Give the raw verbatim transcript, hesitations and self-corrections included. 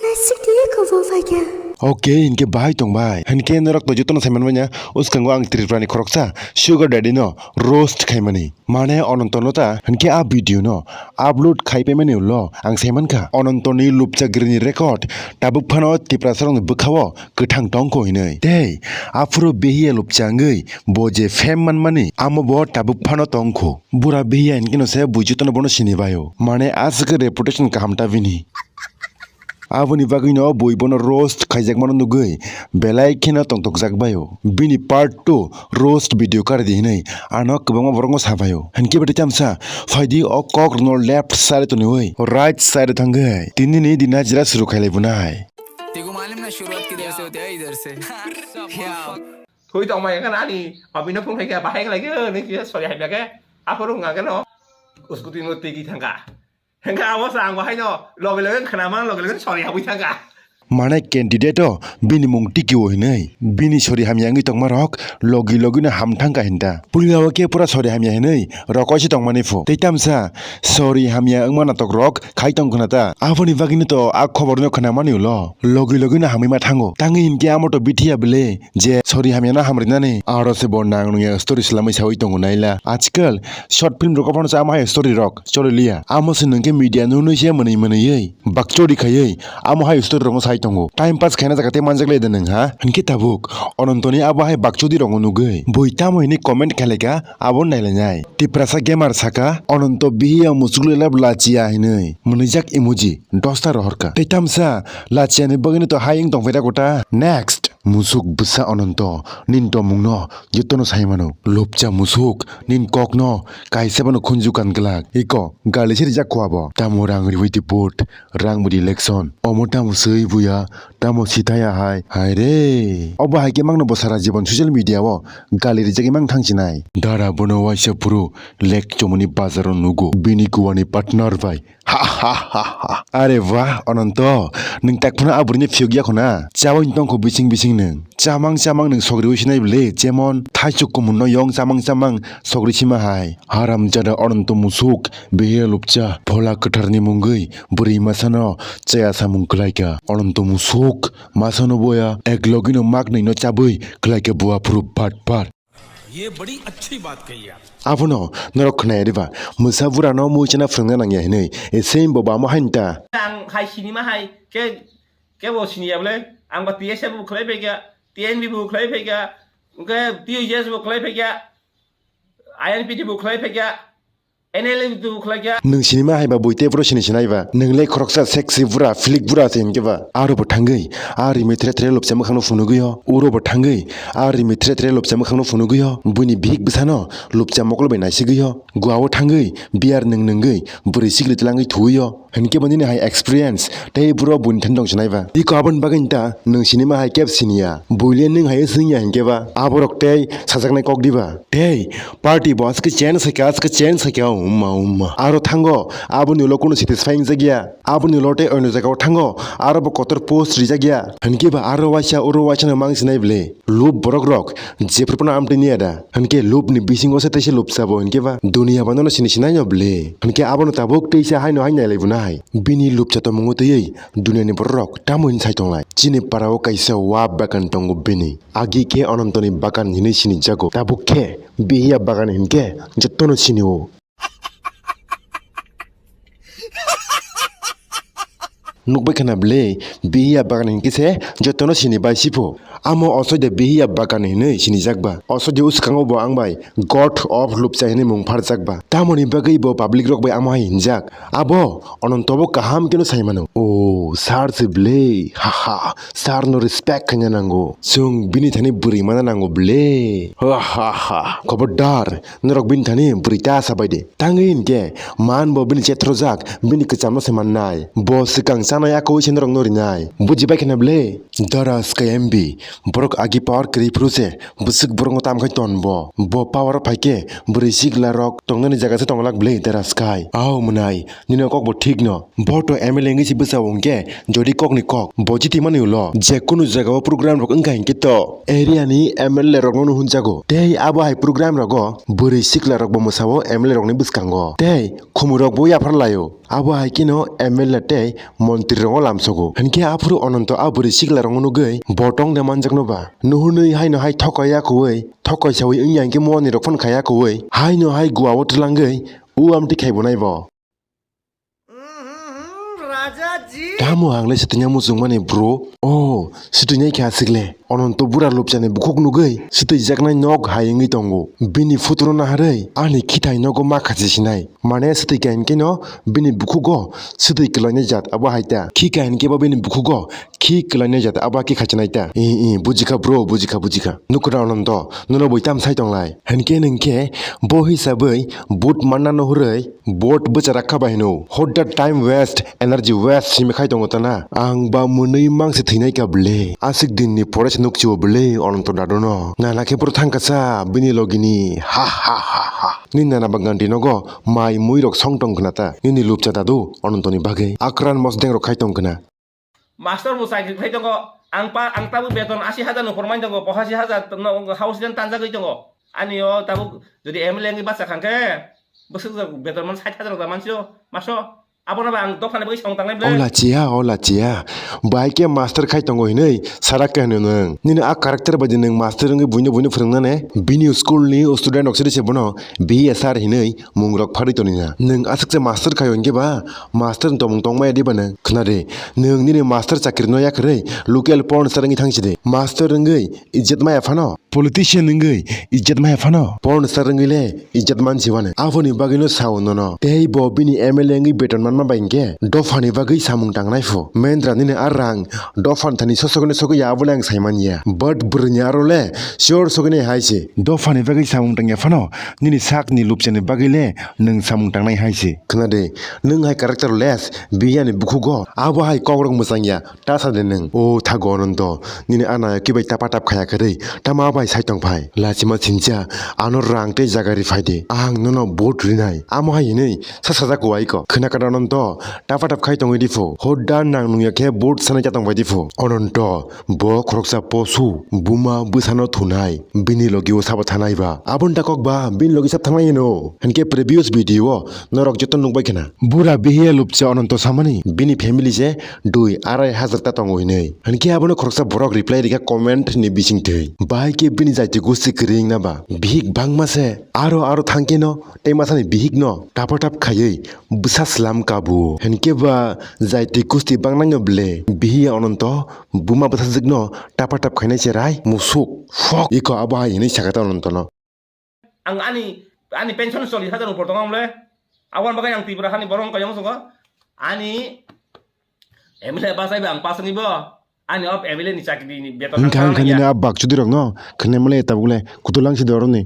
Nasik di ko bo phaikha. Ok, hinkhe bahai tong bai. Hinkhe norok to jotono sai manmanya, uskango ang Tripura ni khoroksa Sugar Daddy no roast khaimani. Mane Ononto no ta hinkhe a video no upload khai paimani ulo ang sai mankha Ononto ni lupchagri ni record tabuk phano Tiprasa rok ni bwkhao kwthang tongkho hinwi. Tei aphuru behiya lupcha wngwi bo je fame manmani amo bo tabuk phano tongkho. Bura behiya hinkhe no se bui jotono bono sini baio. Mane aswk reputation kaham ta bini. Aboni bagwino bui bono roast khaijakmano nugwi belai kheno tongtokjak baio. Bini part two roast video karidi hinwi ano kwbangma borokno sabaio. Hinkhe bwtwi tamsa phaidi o kok rwno left side toniwi right side thangwi tinini dina jera suru khailai bunai. तेरे को मालूम ना शुरुआत किधर से होती है, इधर से। Thwi tongmai khe ani abino phung khaikhe bahai khlaikhe nini kisa sori hamya khe aphuru wngkha khe no scooty no twi thangkha. Hingkhe abo se ang bo haino loge loge khna mang loge loge sori habwi thangkha. Mane candidate o bini mung tikio hinwi bini sori hamya wngwi tongma rok logi logi no ham thangkha hinta. Puila o khe pura sori hamya hinwi rokoi se tongmani pho. Tei tamsa sori hamya wngma natok rok khai tong khna ta. Aboni bagwi no to a khobor no khna mani ulo logi logi no hamwi ma thango. Tangwi hinkhe amo to bithiya bele je sori hamya no hamrinani. Aro se bo nang nungya story swlamwi sawi tongo naila. Ajkal short film rok phano chama hai story rok choli liya. Amo se nungkhe media nunui se mwnwi mwnwi bakchori khaiwi amo hai story rokno sai tongo. Time pass khaina jaga tei manjak lai da nung ha? Hinkhe tabuk Ononto ni abo hai bakchodi rokno nugwi bui tamo hini comment khailai kha abo nailainai. Tiprasa Gamer saka Ononto bihiya musuk lelap lachiya hinwi mwnwijak emoji dosta rohorkha. Tei tamsa lachiya ni bagwino to hai wng tongphai da kota. Next. Musuk bwsa Ononto, nini tongmungno jotono sai mano. Lupcha musuk, nini kokno kaisa bono khunju kan glak. Iko, gali se rijak kho abo. Tamo rang riwi di vote, rang bwdi election. Omo tamo swi buya, tamo sithaya hai, hai re. Obo hai khe mangno bo sara jibon social media o gali rijagwi mang thangsinai. Dara bono waisa phuru lek chomoni bazaro nugo. Bini kuwani partner bai Ha ha ha ha. Are wah, Ononto, nwng tak phano a bwrwini phiyok ya khuna? Chawi tongkho bising bising nwng. Chamang chamang nwng sogriwi sinai bwle, jemon thaichuk kumunno yong chamang chamang sogri sima hai. Haramjada Ononto musuk, behiya lupcha, phola kwtharni mungwi bwrwi masano chaya samung kwlaikha. Ononto musuk, masano boya, ek logino mak nwino chabwi kwlaikha bua phuru pat pat. ये बड़ी अच्छी बात कही आप। Abono norok khwnaya diba? Mwsa burano muichana phwrwngna nangya hinwi. Ese bo bamo hain ta. Ang hai sinima hai ke, ke bo siniya bole. Ang ba T S F bo khlai phaikha, T N B bo khlai phaikha, ke T U J S bo khlai phaikha, I N P T bo khlai phaikha. N L M tu khlaikha. Nwng sinima haiba bui tei bro sini sinaiba. Nwng le khoroksa sexy bura, philik bura se hinkhe ba. Aro bo thangwi, a rimi thre thre lupcha mwkhangno phunugwi o. Uro bo thangwi, a rimi thre thre lupcha mwkhangno phunugwi o. Buini bihik bwsano lupcha mokol bai naisigwi o. Guao thangwi, beer nwng nwngwi, bwrwi sikli tlangwi thuwi o. Hinkhe bo nini hai experience tei bro buini thani tong sinaiba. Iko aboni bagwi ta nwng sinima hai keb siniya. Buile nwng hai swngya hinkhe ba. Aborok tei sajaknai kok diba. Tei party bo aske change khaikha, aske change khaikha, umma, umma. Aro thango, aboni ulo kunu satisfying jakya. Aboni ulo tei oino jagao thango, aro bo kotor post rijakya. Hinkhe ba aro waisa, oro waisa no mang sinai bwle. Lub borok rok, jephru phano amtwi niya da. Hinkhe lub ni bisingo se teisa lub sabo hinkhe ba. Duniya bano no sini sinai no bwle. Hinkhe abono tabuk teisa haino hai nailai bo nai. Bini lubcha tongmungo twiwi duniya ni borok rok tamo hin sai tonglai. Chini para o kaisa wa bagan tongo bini. Agi khe Onontoni bagan hinwi sinijago. Tabuk khe bihiya bagan hinkhe jotono sinio. Nukbai khana bwle, bihiya bagan hinkhe se jotono sini bai sipho. Amo osoide bihiya bagan hinwi sinijak ba. Osoide uskango bo ang bai God of Lupcha hinwi mung pharjak ba. Tamoni bagwi bo public rok bai amo hai hinjak. Abo Ononto bo kaham kheno sai mano. O, sir se bwle. Ha ha. Sir no respect khaina nango. Chwng bini thani bwrwi mana nango bwle. Ha ha ha. Khobordar. Norok bini thani bwrwi ta sabai de. Tangwi hinkhe man bo bini chethrojak, bini kwchamno se mannai. Bo swkang chanai akowi se norokno rinai. Bujibai kheno bwle. Dara swkai M B. Borok agi power kwrwi phuru se. Bwswk borokno tam khai ton bo. Bo power o phaikhe bwrwi sikla rok tongnani jaga se tonglak bwle dara swkai. Ao mwnai, nini o kok bo thik no. Bo to M L A wngwi se bwsa o hwnkhe jodi kok ni kok. Bo jiti mani ulo. Je kunu jaga o program rok wngkha hinkhe to area ni M L A rok no hunjago. Tei abo hai program rogo bwrwi sikla rok bo mwsa o M L A rok ni bwskango. Tei khumui rok bo yaphar lai o. Abo hai kheno M L A tei montri rokno lamsogo. Hinkhe aphuru Ononto a bwrwi sikla rokno nugwi bo tongde manjakno ba. Nuhunwi haino hai thokoi ya kuwi, thokoi sawi wngya hinkhe moni rok phone khaya kuwi, haino hai guao twlangwi u amtwi khai bo nai bo. Tamo ang le swtwngya muchungmani bro? O, swtwinai khe aswk le. Ononto bura lupchani bukhuk nugwi swtwijaknai nok hai wngwi tongo. Bini photo no naharwi ani khithai nogo ma khasi sinai. Mane swtwi kha hinkhe no bini bukhugo swtwi kwlainai jat abo hai ta. Khi kha hinkhe bo bini bukhugo khi kwlainai jat abo khe khachinai ta. I, i, bujikha bro, bujikha, bujikha. Nukhwra Ononto, nono bui tam sai tonglai. Hinkhe nwng khe bo hisabwi but manna no hurwi Bot bwcha rakha bai hino. What the time waste, energy waste simi khai tongo tana. Ang ba mwnwi mangsi thwinai ka ble. Aswk din ni pore se nukchio ble Ononto dadu no. Nana khe bro thang kasa bini logi ni. Ha ha ha ha. Ni nana ba ganti nogo mai mui rok song tong khna ta. Nini lupcha dadu Ononto ni bagwi. Akran mosdeng rok khai tong khna. Master bo chakri khai tongo. Ang pa, ang tabuk beton asi hajar no phormai tongo, pochashi hajar no house rent tanjagwi tongo. Ani o tabuk jodi M L A wngwi bacha khang khe, bwswk jok beton man sait hajar rok da mansio, maso. Abono ba ang dophani bagwi song tangnai ble. Ola chiya, ola chiya. Bai khe master khai tongo hinwi sarak khe hwnwi nwng. Nini a character bai di nwng master wngwi buino buino phwrwngnane. Bini school ni student rok siri se bono B S R hinwi mung rok pharwi tonina. Nwng aswk se master khai hwnkhe ba, master ni tongmung tongmaya diba nwng? Khna de, nwng nini master chakri no yakarwi local porn star wngwi thang sidi. Master wngwi ijjat maya phano, politician wngwi ijjat maya phano, porn star wngwi le ijjat mansi wano. Aboni bagwi no sao nono. Tei bo bini M L A wngwi beton manma bai hinkhe dophani bagwi samung tangnai pho. Mendra nini a rang dophani thani sosogwi sogwi ya abo le ang sai manya. But bwrwini aro le sure sogwi nai hai se. Dophani bagwi samung tangya phano nini sakni lupchani bagwi le nwng samung tangnai hai se. Khna de, nwng hai character less, biyani bukhugo, abo hai kokrok mwchangya, ta sa de nwng. O thago Ononto, nini a nayok kibai tapa tap khaya kwrwi, tama bai sai tong phai. Lachima sincha, ano rang tei jaga ri phai de, ang nono vote rinai. Amo hai hinwi sa sajak wai ko. Khna kada Ononto, tapa tap khai tongwi di pho. Hoda nang nungya khe vote sanai cha tong bai di pho. Ononto, bo khoroksa posu, buma bwsano thunai. Bini logi o sabo thanai ba. Aboni ta kok ba, bini logi sab thangnai hino. Hinkhe previous video o norok joto nukbai khna. Bura bihiya lupcha Ononto samani. Bini family se dui arai hajar ta tongo hinwi. Hinkhe abono khoroksa borok reply rikha comment ni bisingtwi. Bahai khe bini jaiti gosti kwrwi wngna ba. Bihik bangma se. Aro aro thangkhe no tei masani bihik no tapa tap khaiwi bwsa slam kabu. Hinkhe ba jaiti gosti bangnangya ble. Bihiya Ononto buma bwsajwk no tapa tap khainai cherai musuk. Fuck. Iko abo hai hinwi sakha ta Ononto no. Ang ani, ani pension chollish hajar upor tongo le. Aboni bagwi ang Tripura hani borok wngkha yang songo. Ani M L A bachai ba ang pass wngwi bo. Ani o M L A ni chakri ni beton wngkha ang wngkha nini a bak chudi rok no. Khne mole tabuk le kutulang si doroni.